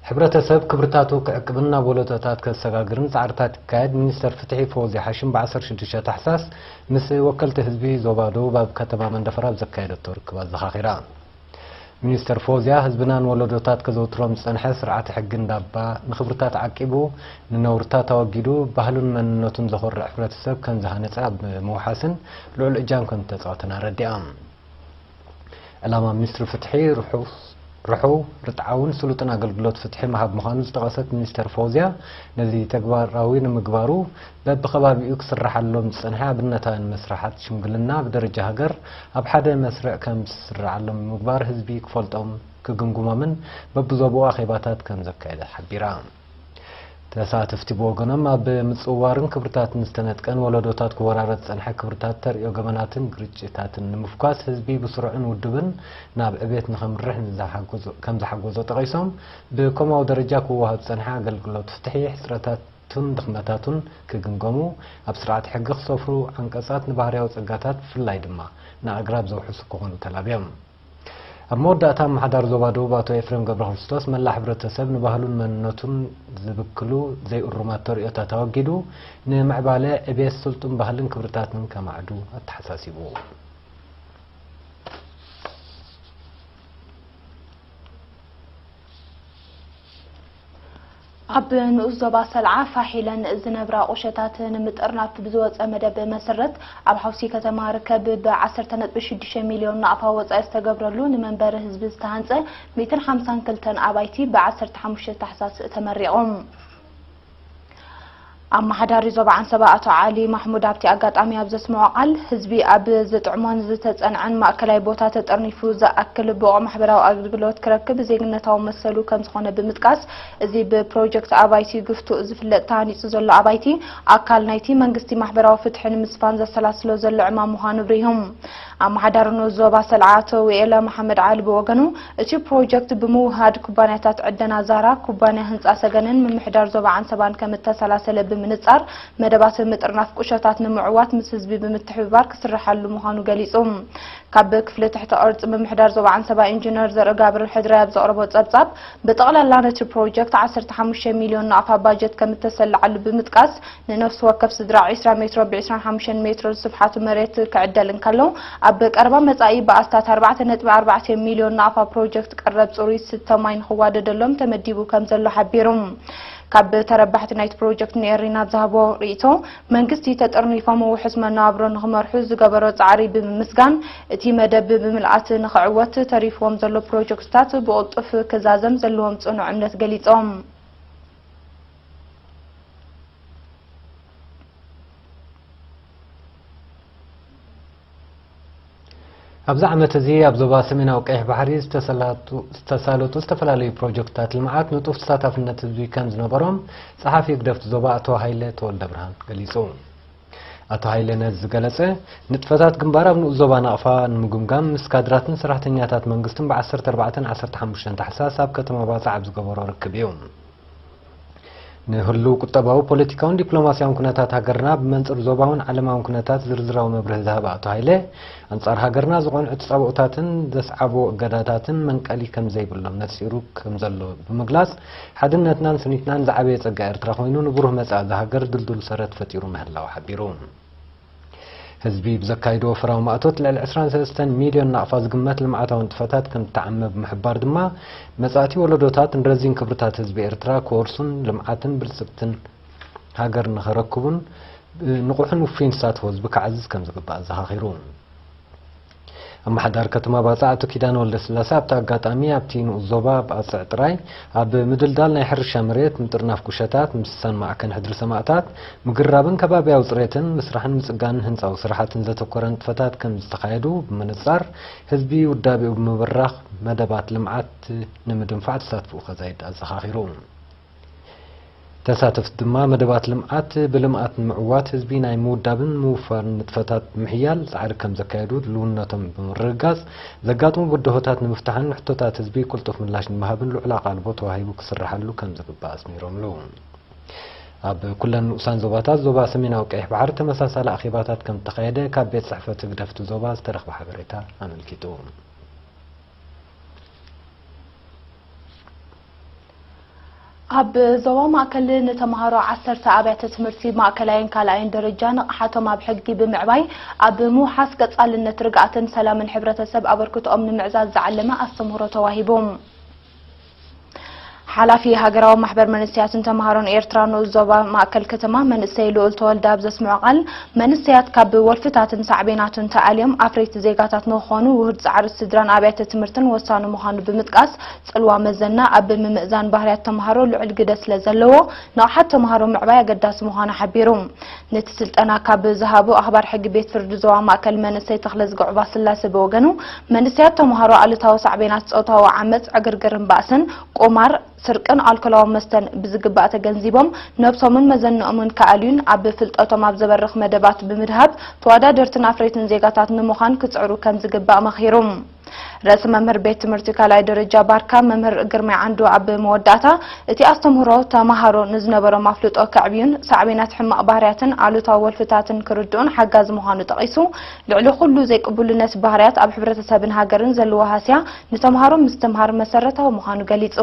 ሕብረተሰብ ክብርታቱ ክዕቅብን ናብ ወለዶታት ከሰጋግርን ጻዕርታት ይካየድ። ሚኒስተር ፍትሒ ፎዝያ ሓሽም ብ ዓሰርተ ሽዱሽተ ታሕሳስ ምስ ወከልቲ ህዝቢ ዞባ ደቡብ ኣብ ከተማ መንደፈራ ኣብ ዘካየደቶ ርክብ ኣዘኻኺራ። ሚኒስተር ፎዝያ ህዝብናን ወለዶታት ከዘውትሮም ዝጸንሐ ስርዓተ ሕጊ እንዳባ ንኽብርታት ዓቂቡ፣ ንነውርታት ኣወጊዱ፣ ባህሉን መንነቱን ዘኾርዕ ሕብረተሰብ ከም ዝሃነጸ ኣብ ምውሓስን ልዑል እጃም ከም ዝተጻወተን ኣረዲኣ። ዕላማ ሚኒስትሪ ፍትሒ ርሑስ፣ ርሑው፣ ርትዓውን ስሉጥን ኣገልግሎት ፍትሒ ምሃብ ምዃኑ ዝጠቐሰት ሚኒስተር ፎዝያ፣ ነዚ ተግባራዊ ንምግባሩ በብኸባቢኡ ክስርሓሎም ዝጸንሐ ኣብነታውያን መስርሓት ሽምግልና ብደረጃ ሃገር ኣብ ሓደ መስርዕ ከም ዝስርዓሎም ብምግባር ህዝቢ ክፈልጦም፣ ክግምግሞምን በብዞባኡ ኣኼባታት ከም ዘካየደ ሓቢራ። ተሳተፍቲ ብወገኖም ኣብ ምጽውዋርን ክብርታትን ዝተነጥቀን ወለዶታት ክወራረድ ዝጸንሐ ክብርታት ተርእዮ ገበናትን ግርጭታትን ንምፍኳስ ህዝቢ ብስሩዕን ውድብን ናብ ዕቤት ንኸምርሕ ንዝሓገዞ-፣ ከም ዝሓገዞ ጠቒሶም፣ ብኮማዊ ደረጃ ክወሃብ ዝጸንሐ ኣገልግሎት ፍትሒ ሕጽረታቱን ድኽመታቱን ክግምገሙ፣ ኣብ ስርዓት ሕጊ ክሰፍሩ፣ ዓንቀጻት ንባህርያዊ ጸጋታት ብፍላይ ድማ ንኣግራብ ዘውሕሱ ክኾኑ ተላብዮም። ኣብ መወዳእታ ኣመሓዳሪ ዞባ ደቡብ ኣቶ ኤፍሬም ገብረክርስቶስ መላእ ሕብረተሰብ ንባህሉን መንነቱን ዝብክሉ ዘይእሩማት ተርእዮታት ኣወጊዱ ንምዕባለ ዕቤት ስልጡን ባህልን ክብርታትን ከማዕዱ ኣተሓሳሲቡ። ኣብ ንኡስ ዞባ ሰልዓ ፋሕ ኢለን ዝነብራ ቁሸታት ንምጥርናፍ ብዝወፀ መደብ መሰረት ኣብ ሓውሲ ከተማ ርከብ ብ ዓሰርተ ነጥቢ ሽዱሽተ ሚልዮን ናቕፋ ወፃኢ ዝተገብረሉ ንመንበሪ ህዝቢ ዝተሃንፀ ሚእትን ሓምሳን ክልተን ኣባይቲ ብ ዓሰርተ ሓሙሽተ ታሕሳስ ተመሪቖም። ኣመሓዳሪ ዞባ ዓንሰባ ኣቶ ዓሊ ማሕሙድ ኣብቲ ኣጋጣሚ ኣብ ዘስምዖ ቃል፣ ህዝቢ ኣብ ዝጥዕሞን ዝተጸንዐን ማእከላይ ቦታ ተጠርኒፉ ዝኣክል ብቑዕ ማሕበራዊ ኣገልግሎት ክረክብ ዜግነታዊ መሰሉ ከም ዝኾነ ብምጥቃስ፣ እዚ ብፕሮጀክት ኣባይቲ ግፍቱእ ዝፍለጥ ተሃኒጹ ዘሎ ኣባይቲ ኣካል ናይቲ መንግስቲ ማሕበራዊ ፍትሒ ንምስፋን ዘሰላስሎ ዘሎ ዕማም ምዃኑ ኣብሪሁ። ኣመሓዳሪ ንኡስ ዞባ ሰልዓ ኣቶ ውኤለ መሓመድ ዓሊ ብወገኑ፣ እቲ ፕሮጀክት ብምውህሃድ ኩባንያታት ዕደና ዛራ፣ ኩባንያ ህንጻ ሰገንን ምምሕዳር ዞባ ዓንሰባን ከም እተሰላሰለ ብምንጻር፣ መደባት ምጥርናፍ ቁሸታት ንምዕዋት ምስ ህዝቢ ብምትሕብባር ክስርሓሉ ምዃኑ ገሊጹ። ካብ ክፍሊ ትሕተ ቅርጺ ምምሕዳር ዞባ ዓንሰባ ኢንጂነር ዘርእጋብር ሕድራይ ኣብ ዘቕረቦ ጸብጻብ፣ ብጠቕላላ ነቲ ፕሮጀክት ዓሰርተ ሓሙሽተ ሚልዮን ናቕፋ ባጀት ከም እተሰልዓሉ ብምጥቃስ፣ ንነፍሲ ወከፍ ስድራ ዒስራ ሜትሮ ብ ዒስራን ሓሙሽተን ሜትሮ ዝስፍሓቱ መሬት ክዕደል እንከሎ፣ ኣብ ቀረባ መጻኢ ብኣስታት ኣርባዕተ ነጥቢ ኣርባዕተ ሚልዮን ናቕፋ ፕሮጀክት ቀረብ ጽሩይ ዝስተ ማይ ንኽዋደደሎም ተመዲቡ ከም ዘሎ ሓቢሩ። ካብ ተረባሕቲ ናይቲ ፕሮጀክት ንኤሪና ኣብ ዝሃቦ ርእይቶ፣ መንግስቲ ተጠርኒፎም ውሑስ መነባብሮ ንኽመርሑ ዝገበሮ ጻዕሪ ብምምስጋን፣ እቲ መደብ ብምልኣት ንኽዕወት ተሪፍዎም ዘሎ ፕሮጀክትታት ብቕልጡፍ ክዛዘም ዘለዎም ጽኑዕ እምነት ገሊጾም። ኣብዚ ዓመት እዚ ኣብ ዞባ ሰሜናዊ ቀይሕ ባሕሪ ዝተሰላጡ-፣ ዝተሳለጡ ዝተፈላለዩ ፕሮጀክትታት ልምዓት ንጡፍ ተሳታፍነት ህዝቢ ከም ዝነበሮም ጸሓፊ ህግደፍ ዞባ ኣቶ ሃይለ ተወልደ ብርሃን ገሊጹ። ኣቶ ሃይለ ነዚ ዝገለጸ፣ ንጥፈታት ግንባር ኣብ ንኡስ ዞባ ናቕፋ ንምግምጋም ምስ ካድራትን ሰራሕተኛታት መንግስትን ብ ዓሰርተ ኣርባዕተን ዓሰርተ ሓሙሽተን ታሕሳስ ኣብ ከተማ ባጽዕ ኣብ ዝገበሮ ርክብ እዩ። ንህሉው ቁጠባዊ፣ ፖለቲካውን ዲፕሎማስያውን ኩነታት ሃገርና ብመንጽር ዞባውን ዓለማውን ኩነታት ዝርዝራዊ መብርሂ ዝሃበ ኣቶ ሃይለ፣ ኣንጻር ሃገርና ዝቐንዑ ተጻብኦታትን ዘስዓቦ እገዳታትን መንቀሊ ከም ዘይብሎም ነጺሩ ከም ዘሎ ብምግላጽ፣ ሓድነትናን ስኒትናን ዝዓበየ ጸጋ ኤርትራ ኮይኑ፣ ንብሩህ መጻኢ እዛ ሃገር ድልዱል ሰረት ፈጢሩ ምህላው ሓቢሩ። ህዝቢ ብዘካይዶ ወፈራዊ ማእቶት ልዕሊ ዕስራን ሰለስተን ሚልዮን ናቕፋ ዝግመት ልምዓታዊ ንጥፈታት ከም ዝተዓመ ብምሕባር ድማ፣ መጻእቲ ወለዶታት ንረዚን ክብርታት ህዝቢ ኤርትራ ክወርሱን ልምዓትን ብልጽግትን ሃገር ንኸረክቡን ብንቑሕን ውፉይን ተሳትፎ ህዝቢ ክዓዝዝ ከም ዝግባእ ኣዘኻኺሩ። ኣመሓዳሪ ከተማ ባጽዕ ኣቶ ኪዳነ ወልደስላሴ ኣብቲ ኣጋጣሚ፣ ኣብቲ ንኡስ ዞባ ባጽዕ ጥራይ ኣብ ምድልዳል ናይ ሕርሻ መሬት፣ ምጥርናፍ ቁሸታት፣ ምስሳን ማዕከን ሕድሪ ሰማእታት፣ ምግራብን ከባብያዊ ጽሬትን ምስራሕን ምጽጋንን ህንጻዊ ስራሓትን ዘተኮረ ንጥፈታት ከም ዝተኻየዱ ብምንጻር፣ ህዝቢ ውዳቤኡ ብምብራኽ መደባት ልምዓት ንምድንፋዕ ተሳትፎኡ ከዛይድ ኣዘኻኺሩ። ተሳተፍቲ ድማ መደባት ልምዓት ብልምዓት ንምዕዋት ህዝቢ ናይ ምውዳብን ምውፋርን ንጥፈታት ብምሕያል ጻዕሪ ከም ዘካየዱ ድልውነቶም ብምርግጋጽ፣ ዘጋጥሙ ብድሆታት ንምፍታሕን ንሕቶታት ህዝቢ ቅልጡፍ ምላሽ ንምሃብን ልዑል ኣቓልቦ ተዋሂቡ ክስርሓሉ ከም ዝግባእ ኣስሚሮምሉ። ኣብ ኩለን ንኡሳን ዞባታት ዞባ ሰሜናዊ ቀይሕ ባሕሪ ተመሳሳሊ ኣኼባታት ከም እተኻየደ ካብ ቤት ጽሕፈት ህግደፍቲ ዞባ ዝተረኽበ ሓበሬታ ኣመልኪቱ። ኣብ ዞባ ማእከል ንተምሃሮ ዓሰርተ ኣብያተ ትምህርቲ ማእከላይን ካልኣይን ደረጃ ንቕሓቶም ኣብ ሕጊ ብምዕባይ ኣብ ምውሓስ ቀጻልነት ርግኣትን ሰላምን ሕብረተሰብ ኣበርክቶኦም ንምዕዛዝ ዝዓለመ ኣስተምህሮ ተዋሂቡ። ሓላፊ ሃገራዊ ማሕበር መንእሰያትን ተምሃሮን ኤርትራ ንኡስ ዞባ ማእከል ከተማ መንእሰይ ልኡል ተወልደ ኣብ ዘስምዖ ቃል፣ መንእሰያት ካብ ወልፍታትን ሳዕቤናቱን ተኣልዮም ኣፍረይቲ ዜጋታት ንክኾኑ ውሁድ ጻዕሪ ስድራን ኣብያተ ትምህርትን ወሳኒ ምዃኑ ብምጥቃስ፣ ጽልዋ መዘና ኣብ ምምእዛን ባህርያት ተምሃሮ ልዑል ግደ ስለ ዘለዎ፣ ንቕሓት ተምሃሮ ምዕባይ ኣገዳሲ ምዃኑ ሓቢሩ። ነቲ ስልጠና ካብ ዝሃቡ ኣኽባር ሕጊ ቤት ፍርዲ ዞባ ማእከል መንእሰይ ተኽለዝጊ ዑባስላሰ ብወገኑ፣ መንእሰያት ተምሃሮ ኣሉታዊ ሳዕቤናት ጾታዊ ዓመጽ፣ ዕግርግርን ባእስን፣ ቁማር፣ ስርቅን ኣልኮላዊ መስተን ብዝግባእ ተገንዚቦም፣ ነብሶምን መዘንኦምን ከኣልዩን ኣብ ፍልጠቶም ኣብ ዘበርኽ መደባት ብምድሃብ ተወዳደርትን ኣፍረይትን ዜጋታት ንምዃን ክጽዕሩ ከም ዝግባእ መኺሩ። ርእሰ መምህር ቤት ትምህርቲ ካልኣይ ደረጃ ባርካ መምህር ግርማይ ዓንዱ ኣብ መወዳእታ፣ እቲ ኣስተምህሮ ተምሃሮ ንዝነበሮም ኣፍልጦ ከዕብዩን ሳዕቤናት ሕማቕ ባህርያትን ኣሉታዊ ወልፍታትን ክርድኡን ሓጋዚ ምዃኑ ጠቒሱ፣ ልዕሊ ኩሉ ዘይቅቡልነት ባህርያት ኣብ ሕብረተሰብን ሃገርን ዘለዎ ሃስያ ንተምሃሮ ምስትምሃር መሰረታዊ ምዃኑ ገሊጹ።